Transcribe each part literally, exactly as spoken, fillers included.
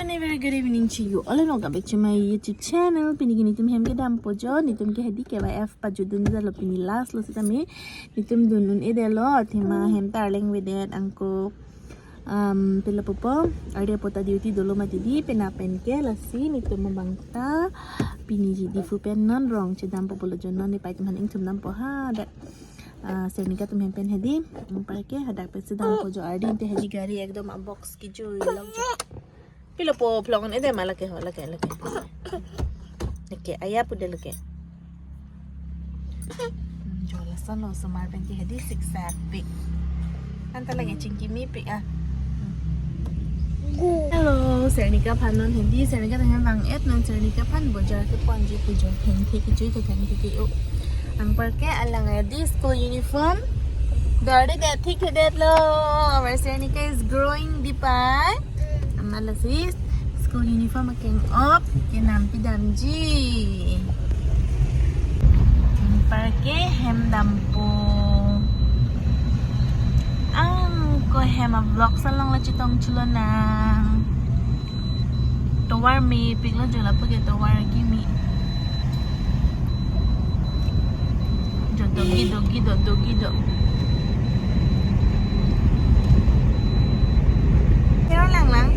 A very good evening to you all and welcome back to my YouTube channel. Pini ke netum hem kedampo jo, netum ke hedi K Y F pajutdun detlo, pini last lo sitame netum dun un-edetlo, athema hem ta arleng avedet angko, um, pilo pupo, ardi apo ta duty dolo mati di, penap pen ke lasi netum abang ta pini Diphu pen non rong chedampo pulo jo, non nepei atum aphan ingthum dampo hadak. Ah, Sernika atum hem pen hedi, anparke hadak pen chedampo jo, ardi ante hedi gari ekdom a box kejui lok jo. Pilo po phlong un-ede ma lake ho, lake, lake. Lake, aya pu de lake. Hmm, jo lason lo osomar pen ke hedi siksak pik. Anta lake chingki mepik ah. Hello, Sernika aphan non hedi, Sernika atum hem vang-et, non Sernika aphan bojar keponji pu jo, thengthe kejui, thengthe ke-o. Anparke alang hedi school uniform. Dor-edet, thikthedetlo. Our Sernika is growing, di pai. Amat lasi school uniform akeng-op kenam pidamji. Anparke hem dampo. Angko hem a vlog salong la chetong chelonang. Tovar mepiklo jo, lapu ke tovar kimi. Jo dogi dogi do, dogi do. Kero lang lang.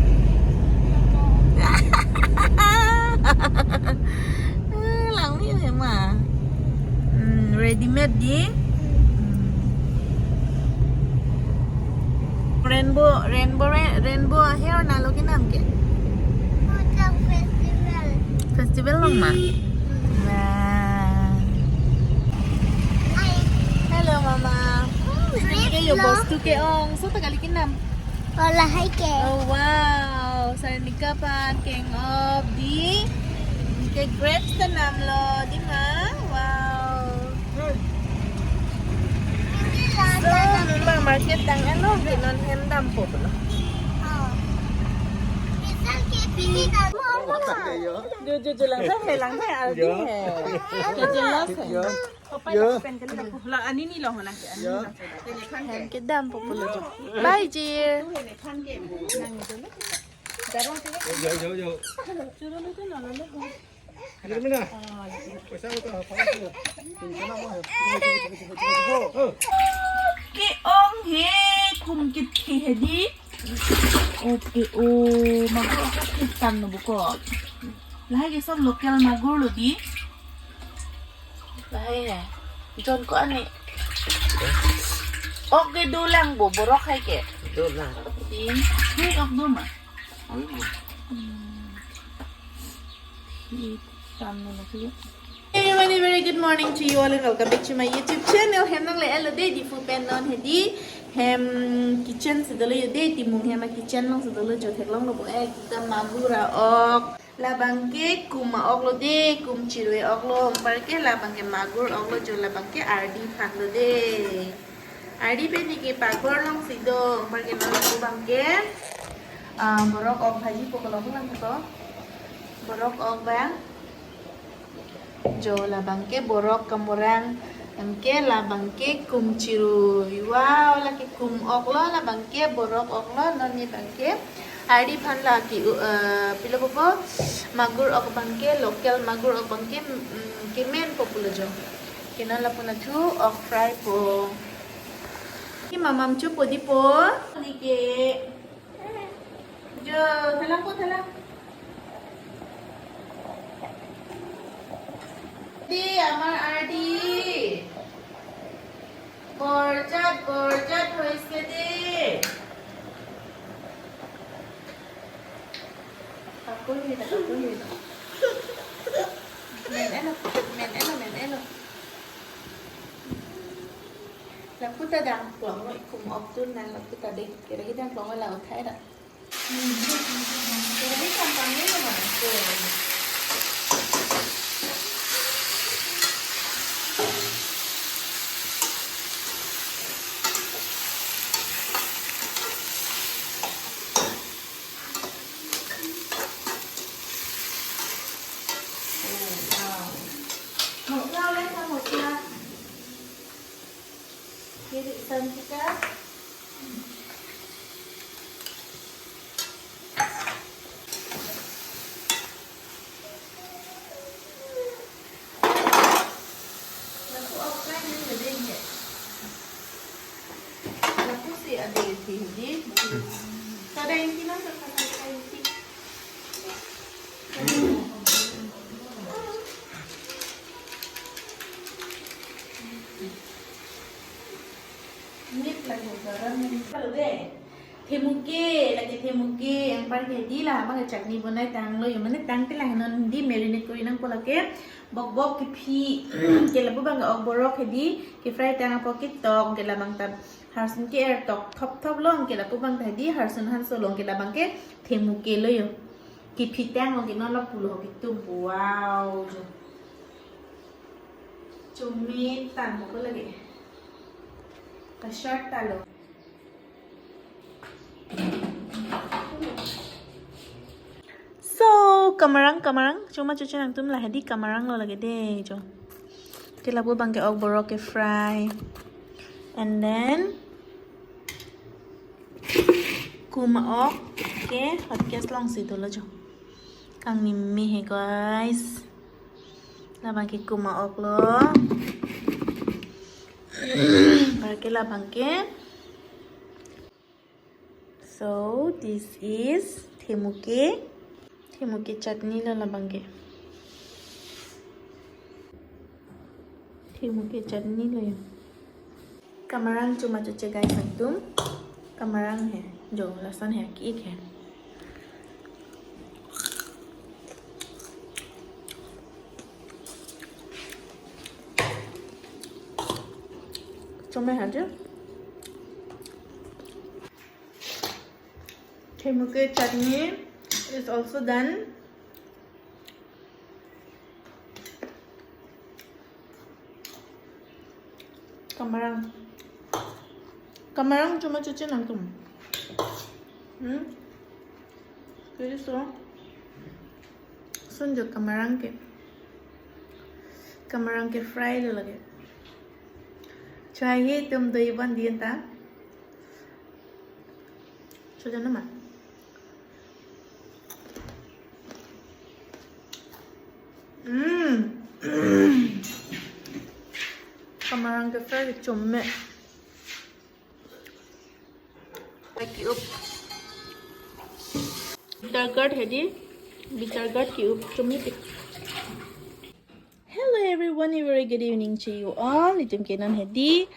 Lang ni hema. Hmm, ready made di. Hmm. Rainbow, rainbow, rain-, rainbow aher nalo kenam ke? Hotel festival. Festival along ma? Wah. Hi. Hello, Mama. Hmm, ini ke yo bostu ke-ong. So, ta kali kenam? Lahai ke. Oh, wow. Sernika aphan keng-op di. Ke grapes ta namlo, di ma? Wow. So, non market tang-etlo, ke non hem dampo lo. Oh. Misal ke pini dampo. Jo, jo, jo, lang sa he, lang sa he, aldi he. Jo, jo, lang sa he. Yo. Pen kali lapu. La, anini lo hona ke, anini lo. Hem kedampo pulo jo. Bye, Jir. Yo, yo, yo. Yo, mina. Paisa ko to, paisa ko. Ke-ong he, kum kit ke hedi. Okay, oh, magur ok kit tan no buko. Lahai ke sob local magur lo di. Lahai hai. Jon ko ani. Ok ke dolang bo, borok hai ke. Dolang. Di, hai ok do ma. Hmm. Hi, tam na lagi. Everybody, very good morning to you all and welcome back to my YouTube channel. Hem nangle-etlo de, Diphu pen non hedi. Hem kitchen si dolo yo de, Timung hem a kitchen along si dolo jo, theklonglo bo, ekdom magur a-ok. Labang ke kum a-ok lo de, kum chirui ok lo, anparke labang ke magur ok lo jo, labang ke ardi aphan lo de. Ardi pen ke pakor along si do, anparke non labang ke, ah, borok ok bhaji poklo lang to. Borok ok bang. Jo labang ke borok kamorang, anke labang ke kum chirui. Wow, lake kum ok lo, labang ke borok ok lo, non ne bang ke ardi aphan lake, uh, pilo pupo, magur ok bang ke, local magur ok bang ke, mm, kemenpo pulo jo. Ke non lapu na thu ok fry po. Ke mamam chupo di po. Ni ke. Jo, thalang po, thalang. Di, amar ardi. Borjat, borjat hoise de. Kapur ni, kapur ni. Men elo, men elo, men elo. Lapu ta dang klong lo, ikum ok tun na lapu ta de. Kira hi dang klong lo, la uthai ra. Kiri san kita. Themu ke, lake themu ke, anparke hedi la, abang chutney bonai tanglo, yo mane tangte la non hedi marinate kori nangpo lake, bok bok kephi, ke lapu abang ok borok hedi, ke fry tang apot ketok, ke labang ta harsun ke-er tok thop thop lo, ke lapu abang ta hedi, harsun hanso lo, ke labang ke themu ke lo yo. Kephi tanglo ke non lapu lo ketum, wow, jo. Chomit tangpo lake. Kashart talo. So, kamarang, kamarang, chuma chuche nangtum la hedi kamarang lo lake de, jo. Ke lapu abang ke ok borok ke fry. And then, kuma ok ke hot gas alongsi dolo jo. Kangni me he, guys. Labang ke kuma ok lo. Anparke labang ke. So, this is themu ke. Themu ke chutney lo labang ke. Themu ke chutney lo ya. Kamarang chuma chuche guys nangtum. Kamarang he. Jo, lason he, ki ik he. Chome ha jo. Themu ke chutney is also done. Kamarang. Kamarang chuma chuche nangtum. Hmm? Kiri so. Sun jo kamarang ke. Kamarang ke fry lo lake. Chua he tum do iban dien ta. Soja nama. Hmm. Kamarang ke fry chome. Lake up. Bitter gourd hedi. Bitter gourd ke-up chome. Hello everyone, a very good evening to you all. Itum ke non hedi,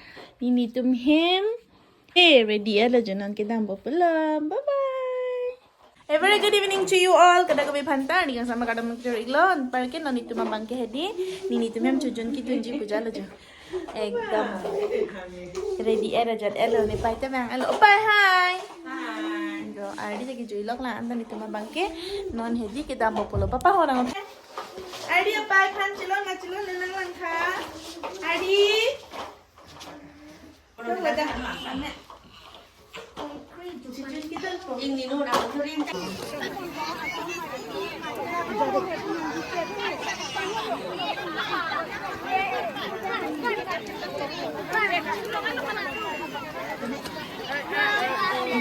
nelitum hem. Eh, ready-et lo jo, non kedampo pulo. Bye bye. A very good evening to you all. Kadokave aphan ta, neli kangsam kardom chur iklo. Anparke non itum abang ke hedi, nelitum hem chojun kidunji pu jalo jo. Ekdom ready-et ajat-et lo, ne pai ta bang. Hello, pai, hi. Hi. Jo, ardi jagi jui lok la, anta nelitum abang ke non hedi kedampo pulo. Papa ho rang. Ardi apai aphan chilon na chilon le nang langtha. Ardi. Nang langtha.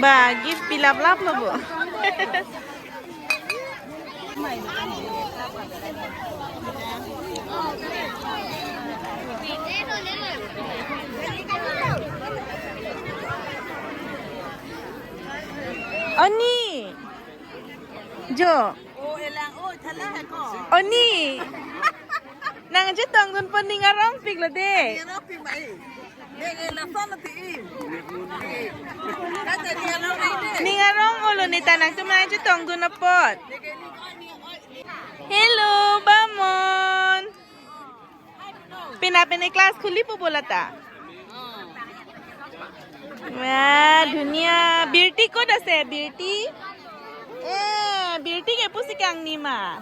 Ba, gift pilaplap lo bo. Oni. Jo. Oni. Nang chetongdunpo, ning arongpik lo de. Ning arong-o lo ne ta, nangtum nang chetongdun apot. Hello, Bamon. Pina pine class khulipo bo lata. Wah, dunia. Birti ko ase, Birti? Eh, Birti ke pusi kangni ma.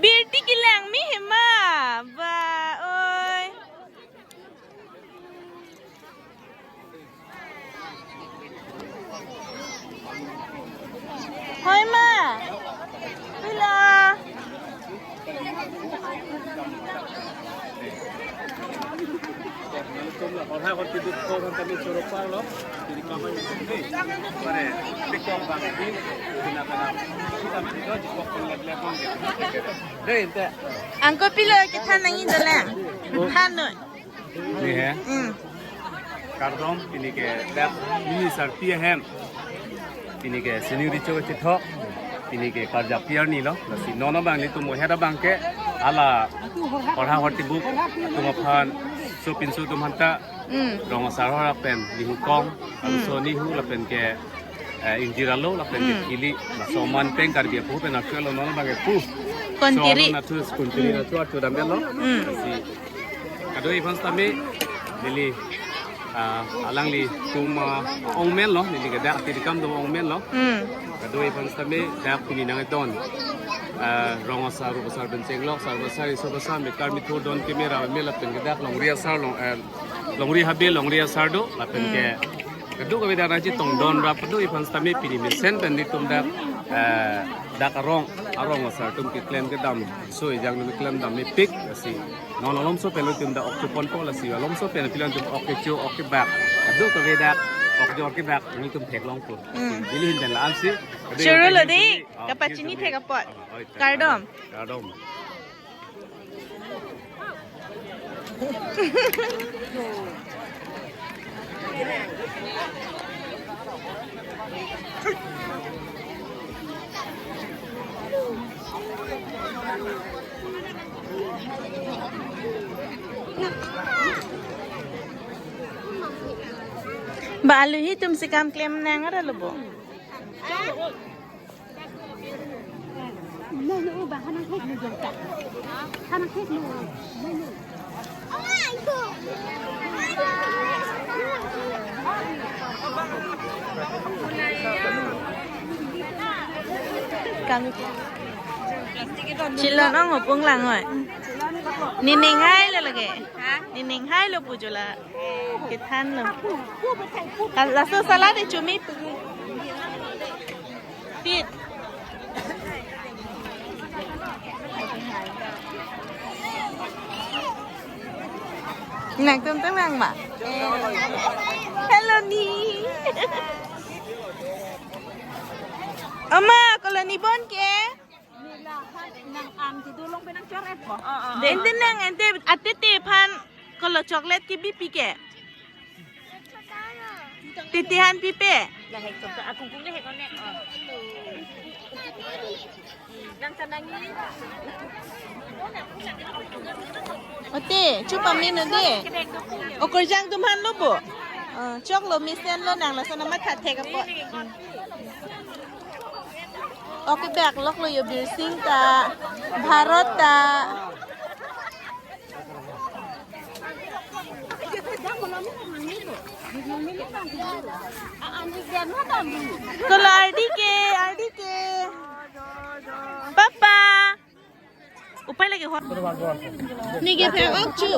Birti kelang me he ma. Ba, oi. Hoi ma. Pilo. Angko pilo kethan nangji dolang. Than noi. Ni he? Hmm. Kardom, pini ke dak mini sarpi ahem. Pini ke sini richo kachethok. Pini ke karjapi arni lo. Lasi non abang nelitum moher abang ke hala horha hortibuk atum aphan sopinso atum aphanta. Mm. Rong asar horha pen nihu kong, Mm. aluso nihu lapen ke, eh, ingjir alo lapen ke Mm. thili. Laso man pen Karbi apu pen archo lo non abang ke pu. Kontiri. So, nathu kontiri Mm. nathu archo dam lo. Mm. Lasi kadokave aphan sitame neli, ah, alanglitum, ah, ong men lo, neli ke dak tirikam do ong men lo. Mm. Kadokave aphan sitame dak pini nangdon. Ah, rong asar, rup asar pen chenglok, sar asar, riso asar, mekar mithur don keme ra me lapen ke dak longri asar long, eh, longri habe, longri asar do, lapen ke Mm. kadokave dak nangchetongdon ra kadokave aphan sitame pini mesen pen nelitum dak, eh, dak arong, arong asar atum keklem kedam, so ejang atum keklem dam mepik, lasi non malomso pen nelitum dak ok choponpo, lasi malomso pen nelitum ok kecho, ok kebak, kadokave dak ok jor kebak nelitum theklongpo. Mm. Neli ahin pen la-ansi. Choro lo dei, Oh, kapachini thek apot. Oh, oh, Kardom. Kardom. Ba aluhi atum si kam klem nang ara lo bo. Kang. Chilon ong opung lang oi. Nining hai lo lake. Nining hai lo pujola. Kethan lo. Laso salad e chumi. Tit. Nangtum tang nang ma. Hello ni. Ama, koloni bon ke? Nang ang jidulong penang coret po. Ente nang, ente atete aphan kolo chocolate kebi pi ke? Titi aphan pipe. Lahek to, akungkung lahek onek. Nang sanangi. Ote, chupa min ode. Okorjang atum aphan lo bo. Ah, choklo mesen lo nang lason amat that thek apot. Okay, bag lok lo yo Birsing ta, Bharat ta. Kolo ardi ke, ardi ke. Papa. Upai lagi ho. Nike phe ok chu.